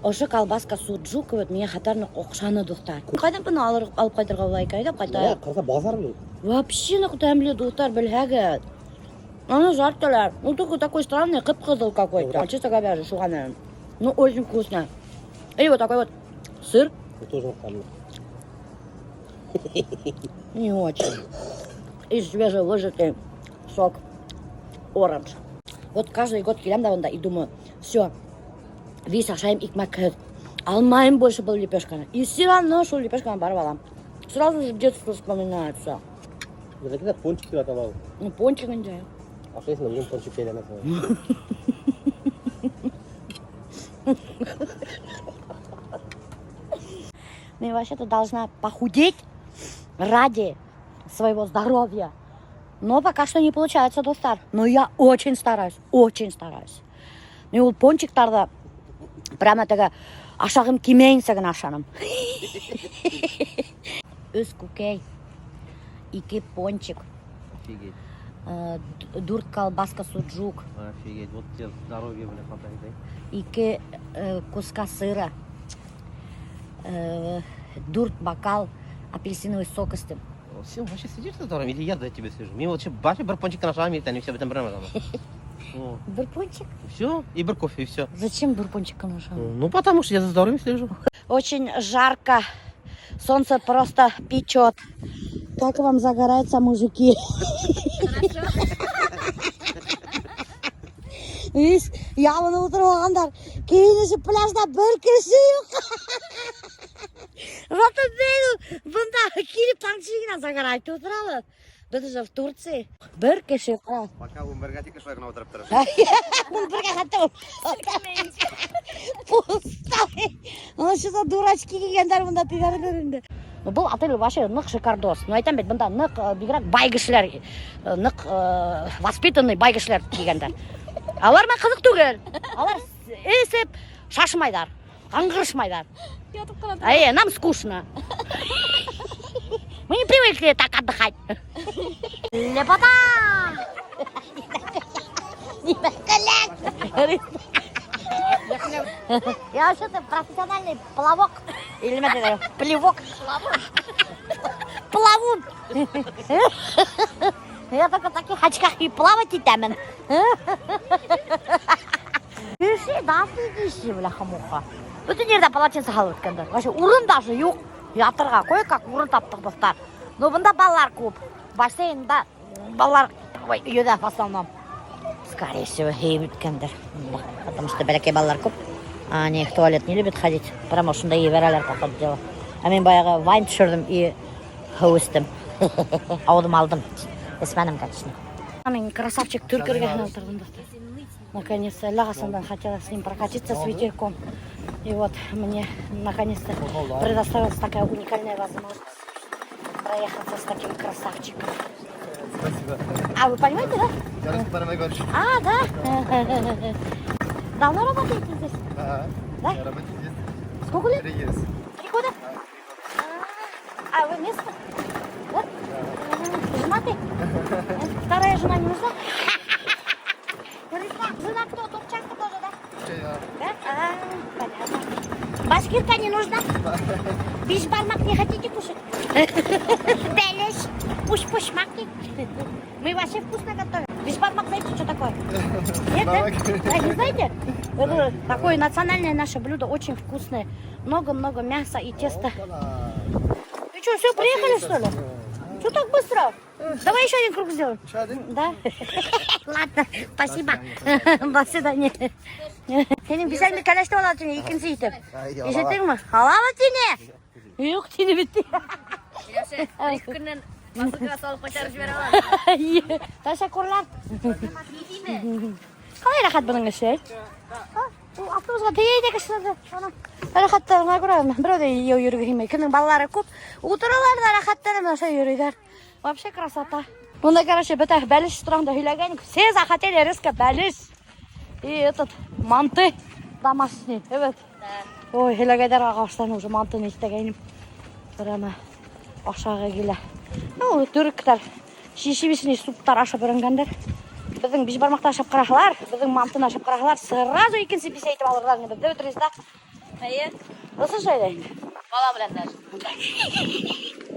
Ошо колбаска суджук вот миңә хәтәр ныҡ оҡшаны, дуҫтар. Ҡайҙан быны алыр, алып ҡайтырға була икән? Әйҙә ҡайтайыҡ. Ҡырҙа баҙар бит. Вообще ныҡ тәмле, дуҫтар, белһәгеҙ. Аны жартылар. Ну, только такой странный, ҡып-ҡыҙыл какой-то. Чисто говяжий, шуға, наверное. Ну, очень вкусно. И вот такой вот сыр. Тоже тәмле. Не очень. И свежевыжатый сок оранж. Вот каждый год киләм дә бында и думаю, все, весь ашайым икмәкһеҙ. Алмайым больше был лепешканы. И все равно шул лепешканы барып алам. Сразу же детство вспоминается. Беҙҙекеләр пончик тип атала. Ну, пончик инде. Ашайһың да үҙең пончик әйләнәһең. Мин вообще-то должна похудеть ради своего здоровья. Но пока что не получается, дуҫтар. Но я очень стараюсь, очень стараюсь. Мин ул пончиктарҙы прямо теге ашағым килмәйенсә генә ашаным. Өс күкәй, ике пончик, Офигеть. Дүрт колбаска суджук, Офигеть. Вот тебе здоровье, бля, хватает. Ике куска сыра, дүрт бокал апельсиновый сок эстем. Син вообще следишь за здоровьем или я за тебя слежу? Мин вообще вообще бер пончик ашағым иртән, и все, бөтәм бер. Бер пончик? Все, и бер кофе, и все. Зачем бер пончик ашағым? Ну, потому что я за здоровьем слежу. Очень жарко. Солнце просто печет. Как вам загорается, мужики? Видишь, ябынып ултырып алғандар. Кейенешеп пляжда бер кеше юҡ. Зато беҙ бында килеп тамсы генә загорать ултырабыҙ. Беҙ уже в Турции. Бер кеше юҡ. Пока 11-гә тиклем шулай ғына ултырып торош. 11-гә хатта пустой. Ну что за дурачки килгәндәр бында тиҙәр инде. Ну, был отель вообще ныҡ шикардос. Ну, әйтәм бит, бында ныҡ бигерәк бай кешеләр, ныҡ воспитанный бай кешеләр килгәндәр. Алар менән ҡыҙыҡ түгел. Алар эсеп шашмайҙар, ҡаңғырышмайҙар. Ятып ҡына. Эй, нам скучно. Мы не привыкли так отдыхать. Лепота! Не. Я вообще-то профессиональный плавок. Или нимә плевок. Плавун. Я только в таких очках и плавать итәмен. Кеше дофигища, бляха-муха. Бөтөн ерҙә полотенце һалып бөткәндәр. Вообще урын даже юҡ. Ятырға кое-как урын таптыҡ, дуҫтар. Но бында балалар күп. Бассейнда балалар, ой, өйҙә в основном. Скорее всего, һейеп бөткәндәр. Потому что бәләкәй балалар күп. Они в туалет не любят ходить. Прямо ошонда ебәрәләр, по ходу дела. А мин баяғы вайн төшөрҙөм и һыу эстем. Ауыҙыма алдым. Эсмәнем, конечно. Мин красавчик төрк эргәһенә ултырҙым, дуҫтар. Наконец-то, әллә ҡасандан хотела с ним прокатиться с ветерком. И вот мне наконец-то предоставилась такая уникальная возможность проехаться с таким красавчиком. Спасибо. А вы понимаете, да? Я русский понимаю, говорю. А, да? Давно работаете здесь? Да. Да? Я работаю здесь Сколько лет? 3 years. 3 года? А вы местный? Да? Женатый? Вторая жена не нужна? Жена кто? Турчанка тоже, да? Да? А, понятно. Башкирка не нужна? Бишбармак не хотите кушать? Белеш, пуш-пушмаки. Мы вообще вкусно готовим. Бишбармак знаете, что такое? Нет, да? Да, не знаете? Это такое национальное наше блюдо, очень вкусное. Много-много мяса и теста. Ты что, все, приехали, что ли? Что так быстро? Давай еще один круг сделаем. Еще один? Да? Ладно, спасибо. До свидания. Һинең бисәңде кәләш итеп ала тине, икенсе итеп. Ишеттеңме? Аламы тине? Юҡ, тине бит. Миләүшә, 2 көннән посылкаға салып ҡайтарып ебәрә алам. Тәшәккүрләр. Ҡалай рәхәт бының эше. Ул автобусҡа тейәй ҙә кешеләрҙе. Ана рәхәттәренә күрә берәү ҙә йәйәү йөрөгө килмәй. Кемдең балалары күп, ултыралар ҙа рәхәттәнеп ошо йөрөйҙәр. Вообще красота. Бында, короче, бөтә бәлеш тураһында һөйләгән. Все захотели резко бәлеш. И этот манты домашний. Evet. Ой, һөйләгәндәр ағастан уже мантыны иҫтәгәйнем. Прямо ашағы килә. Ну, төрөктәр шишибишный суптар ашап өйрәнгәндәр. Беҙҙең бишбармаҡты ашап ҡараһалар, беҙҙең мантыны ашап ҡараһалар, сразу икенсе бисә итеп алырҙар инде. Беҙҙе бөтөрөбөҙ ҙә. Эйе. Ошо инде. Бала менән даже.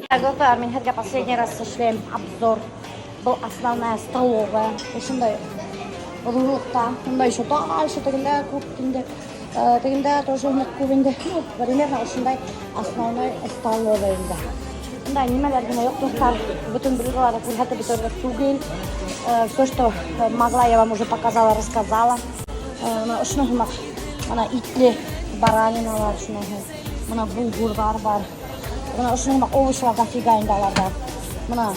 Так, дуҫтар, мин һеҙгә последний раз эшләйем обзор. Был основная столовая. Ошондай ҙурлыҡта. Бында еще дальше тегендә күп инде. Тегендә тоже ныҡ күп инде. Ну, примерно ошондай основной столовая инде. Бында нимәләр генә юҡ, дуҫтар. Бөтөн блюдоларҙы күрһәтеп бөтөрлөк түгел. Все, что могла, я вам уже показала, рассказала. Бына ошоно һымаҡ. Бына итле бараниналар шуныһы. Бына булгурҙар бар. Бына ошоно һымаҡ овощылар дофига инде уларҙа. Бына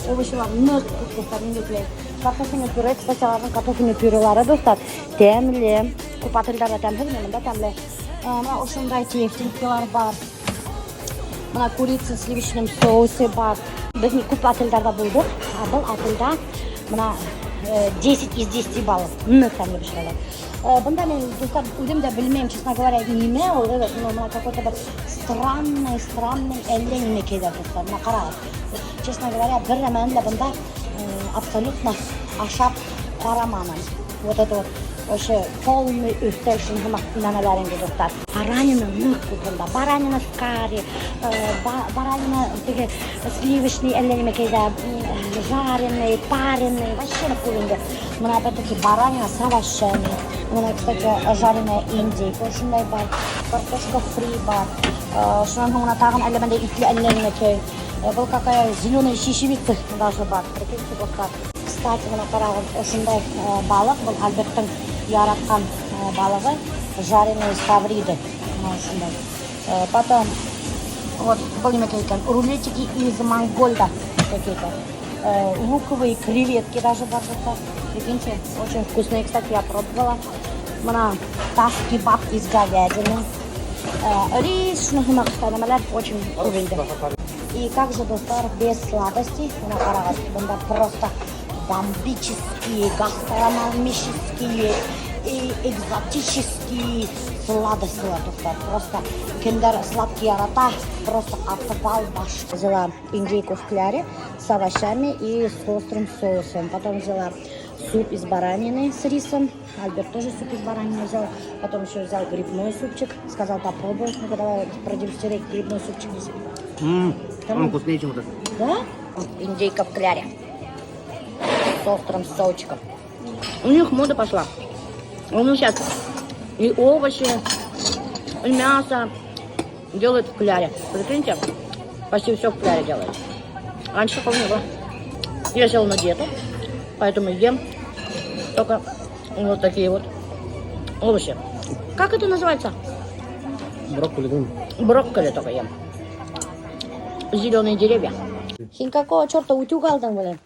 овощылар ныҡ күп, дуҫтар, мин дә. Картофельный пюре, кстати, уларҙың картофельный пюрелары, дуҫтар, тәмле. Күп отелдәрҙә тәмһеҙ, бында тәмле. Бына ошондай тефтелькалар бар. Бына курица в сливочном соусе бар. Беҙ ни күп отелдәрҙә булдыҡ, ә был отелдә бына 10 из 10 баллов. Ныҡ тәмле бешерәләр. Бында мин, дуҫтар, үҙем дә белмәйем, честно говоря, нимә ул, evet, но бына какой-то бер странный, странный әллә нимәкәйҙәр, дуҫтар. Бына ҡарағыҙ. Честно говоря, бер нәмәне лә бында абсолютно ашап ҡараманым. Вот это вот вообще полный өҫтәл шуны һымаҡ нәмәләр инде, дуҫтар. Баранина ныҡ күп бында. Баранина в карри, баранина теге сливочный әллә нимәкәйҙә, жареный, пареный, вообще ныҡ күп инде. Бына опять-таки баранина с овощами. Бына, кстати, жареная индейка ошондай бар. Картошка фри бар. Шунан һуң бына тағын әллә бындай итле әллә нимәкәй. Был какая зеленая чечевица даже бар. Прикиньте, дуҫтар. Кстати, бына ҡарағыҙ, ошондай балыҡ, был Альберттың яратҡан балығы, жареные ставриды. Бына ошондай. Потом, вот, был нимәкәй икән, рулетики из мангольда какие-то. Луковые креветки даже бар, дуҫтар. Прикиньте, очень вкусные, кстати, я пробовала. Бына тас кебаб из говядины. Рис, шуны һымаҡ нәмәләр очень күп инде. И как же, дуҫтар, без сладостей? Бына ҡарағыҙ, бында просто бомбические, гастрономические и экзотические сладости, дуҫтар. Просто кемдәр сладкий ярата, просто отвал баш. Взяла индейку в кляре с овощами и с острым соусом. Потом взяла суп из баранины с рисом. Альберт тоже суп из баранины взял. Потом еще взял грибной супчик. Сказал, попробуй. Ну-ка, давай продегустируй грибной супчик. Он вкуснее, чем вот этот. Да? Индейка в кляре. С острым соусиком. У них мода пошла. У них сейчас и овощи, и мясо делают в кляре. Прикиньте, почти все в кляре делают. Раньше такого не было. Я села на диету, поэтому ем только вот такие вот овощи. Как это называется? Брокколи, да? Брокколи только ем. Зеленые деревья. Һин какого черта утюг алдың, блин?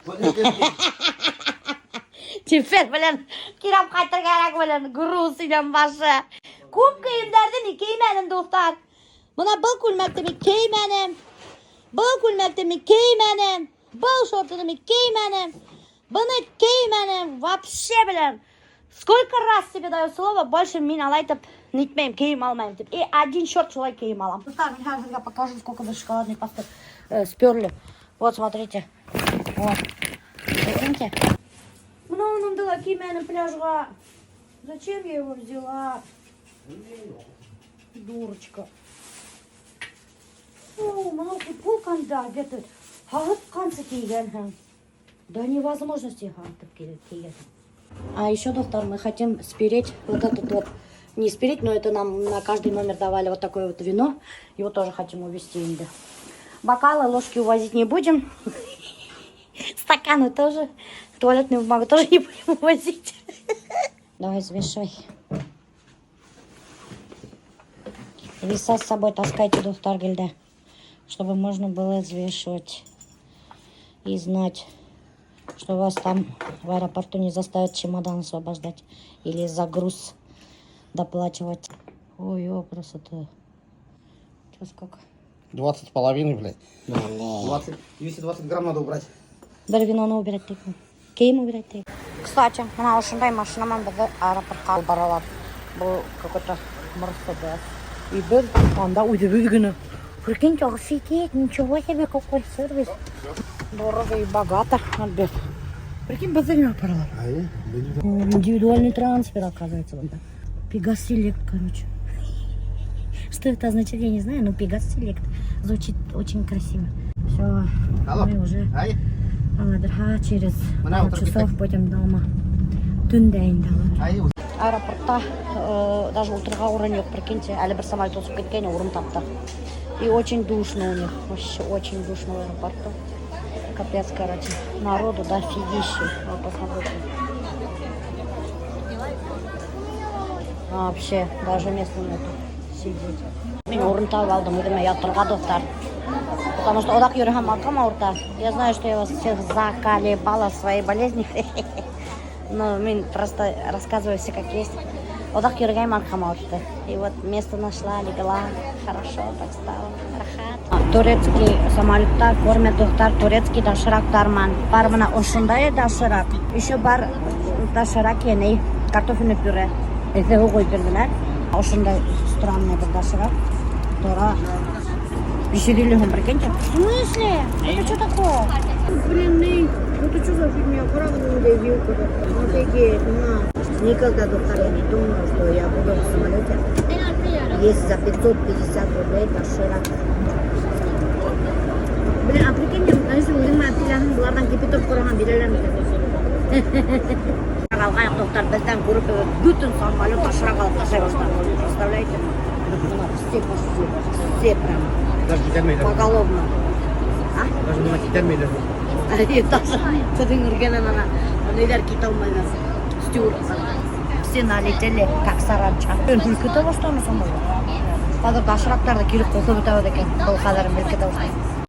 Теперь, блин, кире ҡайтыр кәрәк, блин, груз инәм башы. Күп кейемдәрҙе мин кеймәнем, дуҫтар. Бына был күлмәкте мин кеймәнем. Был күлмәкте мин кеймәнем. Был шортыны мин кеймәнем. Быны кеймәнем. Вообще, блин. Сколько раз себе даю слово, больше мин улайтып нитмәйем, кейем алмайым тип. И один черт шулай кейем алам. Дуҫтар, мин хәҙер һеҙгә покажу, сколько мы шоколадной пасты сперли. Вот, смотрите. Вот. Прикиньте. Бына уның да кеймәнем пляжға. Зачем я его взяла? Дурочка. Фу, бынау футболканы где-то һағытҡансы кейгәнһең. До невозможности һағытып кейгәнһең. А еще, дуҫтар, мы хотим спереть вот этот вот, не спереть, но это нам на каждый номер давали вот такое вот вино. Его тоже хотим увезти инде. Бокалы, ложки увозить не будем. Стаканы тоже. Туалетную бумагу тоже не будем увозить. Давай, взвешивай. Веса с собой таскайте, дуҫтар килде, чтобы можно было взвешивать и знать, что вас там в аэропорту не заставят чемодан освобождать или за груз доплачивать. Ой, о, красота. Что, сколько? 20,5, блядь. 20, 220 грамм надо убрать. Бер виноны убирать тик. Кейем убирать тик. Кстати, бына ошондай машина менән беҙҙе аэропортҡа алып баралар. Был какой-то Мерседес. И беҙ анда үҙебеҙ генә. Прикиньте, офигеть, ничего себе, какой сервис. Дорого и богато, Альберт. Прикинь, беҙҙе генә алып баралар. Индивидуальный трансфер, оказывается, бында. Пегас Селект, короче. Что это означает, я не знаю, но Пегас Селект звучит очень красиво. Все, Алло. мы уже Ай, Алла через Бына пару ултырып часов киттек. Будем дома. Төндә инде алар. Ай, Аэропортта даже ултырырға урын юҡ, прикиньте. Әле бер самолет осоп киткән, урын таптыҡ. И очень душно у них. Вообще очень душно в аэропорту. Капец, короче. Народу дофигища. Вот посмотрите. Вообще, даже места нету сидеть. Мин урын табып алдым үҙемә ятырға, дуҫтар. Потому что оҙаҡ йөрөһәм, арҡам ауырта. Я знаю, что я вас всех заколебала своей болезнью. Но мин просто рассказываю все как есть. Оҙаҡ йөрөгәйнем, арҡам ауыртты. И вот место нашла, легла. Хорошо так стало. Рәхәт. Турецкий самолетта кормят, дуҫтар, турецкий доширактар менән. Бар бына ошондай доширак. Еще бар доширак йәнә картофельный пюре. Эҫе һыу ҡойоп бирҙеләр. Ошондай странный бер доширак. Тора биш йөҙ илле һум, прикиньте. В смысле? Это что такое? Блин, ни, это что за фигня? Ҡарағыҙ, ниндәй вилка. Офигеть, на. Никогда, дуҫтар, я не думала, что я буду в самолете есть за 550 рублей доширак. Блин, а прикинь, если үҙең менән киләһең, быларҙан кипяток һораһаң, бирәләр микән? Алғайыҡ, дуҫтар, беҙҙән күреп, бөтөн самолет доширак алып ташлай башланы. Представляете? Бына все почти, все прям Даже китәлмәйҙәр. Поголовно. А? Даже бына китәлмәйҙәр. Даже беҙҙең эргәнән ана ниҙәр китә алмайҙар. Стюардтар. Все налетели, как саранча. Һелкетә башланы самолет. Хәҙер доширактарҙы кире ҡоҫоп бөтәбеҙ икән. Был хәҙер һелкетә башланы.